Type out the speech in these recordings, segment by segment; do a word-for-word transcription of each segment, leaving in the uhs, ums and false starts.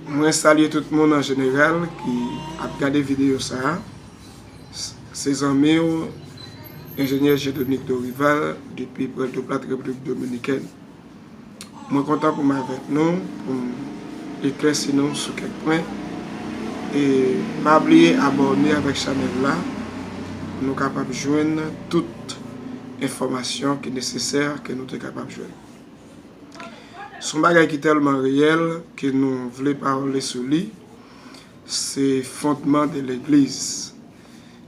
Mwen salye tout moun an jeneral ki ap gade videyo sa a. S- Se zanmi w, Enjenyè Jedonique Dorival, depi Pòtoprens, Repiblik Dominikèn. Mwen kontan pou m avèk nou, pou m eklèsi nou sou kèk pwen. E pa bliye abòne avèk chanèl la, pou nou kapab jwenn tout enfòmasyon ki nesesè ke nou te kapab jwenn. Se yon bagay ki tèlman reyèl ke nou vle pale sou li. Se fondman de legliz.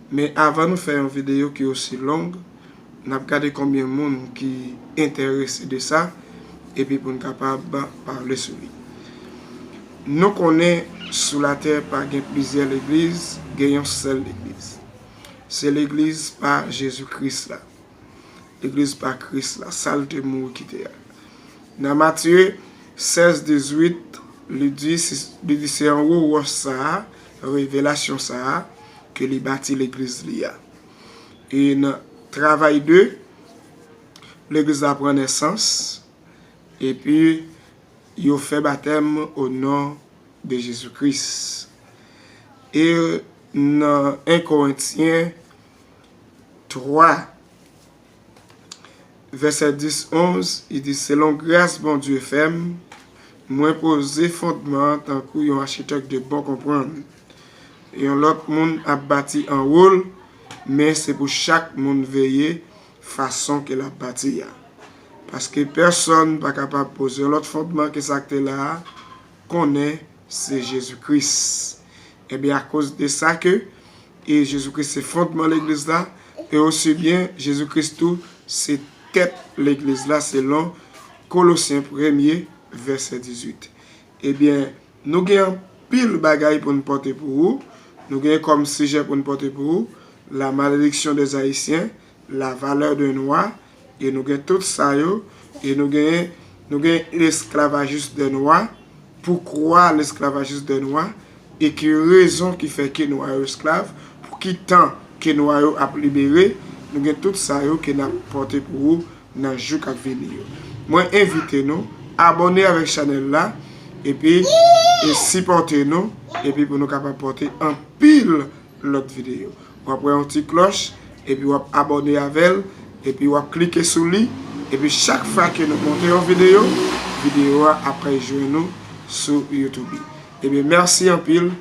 Men avan nou fè yon videyo ki osi long, n ap gade konbyen moun ki enterese de sa, epi pou n kapab pale sou li. Nou konnen sou latè pa gen plizyè legliz, gen yon sèl legliz. Se legliz pa Jezi Kris la. Legliz pa Kris la, sa l te mouri kite a. Nan Matye sèz dizuit, li di, si- li di se anwo wòch sa a, revelasyon sa a, ke li bati legliz li a. E nan Travay de, legliz la pran nesans, epi yo fè batèm o non de Jezi Kris. E nan en Korentyen twa, vèsè dis, onz, li di, selon gras Bondye fè m, mwen poze fondman an tankou yon achitèk de bon konprann. Yon lòt moun ap bati anwo l, men se pou chak moun veye fason ke l ap bati a. Paske pèsonn pa kapab poze yon lòt fondman ke sa k te la a, konnen se Jezi Kris. Ebyen, akoz de sa ke e Jezi Kris se fondman legliz la, e osi byen Jezi Kris tou se tèt legliz la, selon Kolosyen premye, vèsè dizuit. Ebyen, nou gen anpil bagay pou n pote pou ou. Nou gen kòm sijè pou n pote pou ou, la malédiction des Haïtiens, la valeur d'un noir, e nou gen tout sa yo, e nou gen, nou gen l'esclavagiste des noirs, pourquoi l'esclavagiste des noirs, e ki rezon ki fè ke nwa yo esklav, pou ki tan ke nwa yo ap libere, nou gen tout sa yo ke n ap pote pou ou nan jou k ap vini yo. Mwen envite nou abòne avèk chanèl la, epi e sipòte nou, epi pou nou kapab pote anpil lòt videyo. W ap wè yon ti klòch, epi w ap abòne avè l, epi w ap klike sou li, epi chak fwa ke nou monte yon videyo, videyo a ap al jwenn nou sou YouTube. Ebyen, mèsi anpil,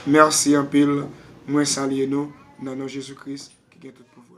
mèsi anpil. Mwen salye nou nan non Jezi Kris ki gen tout pouvwa.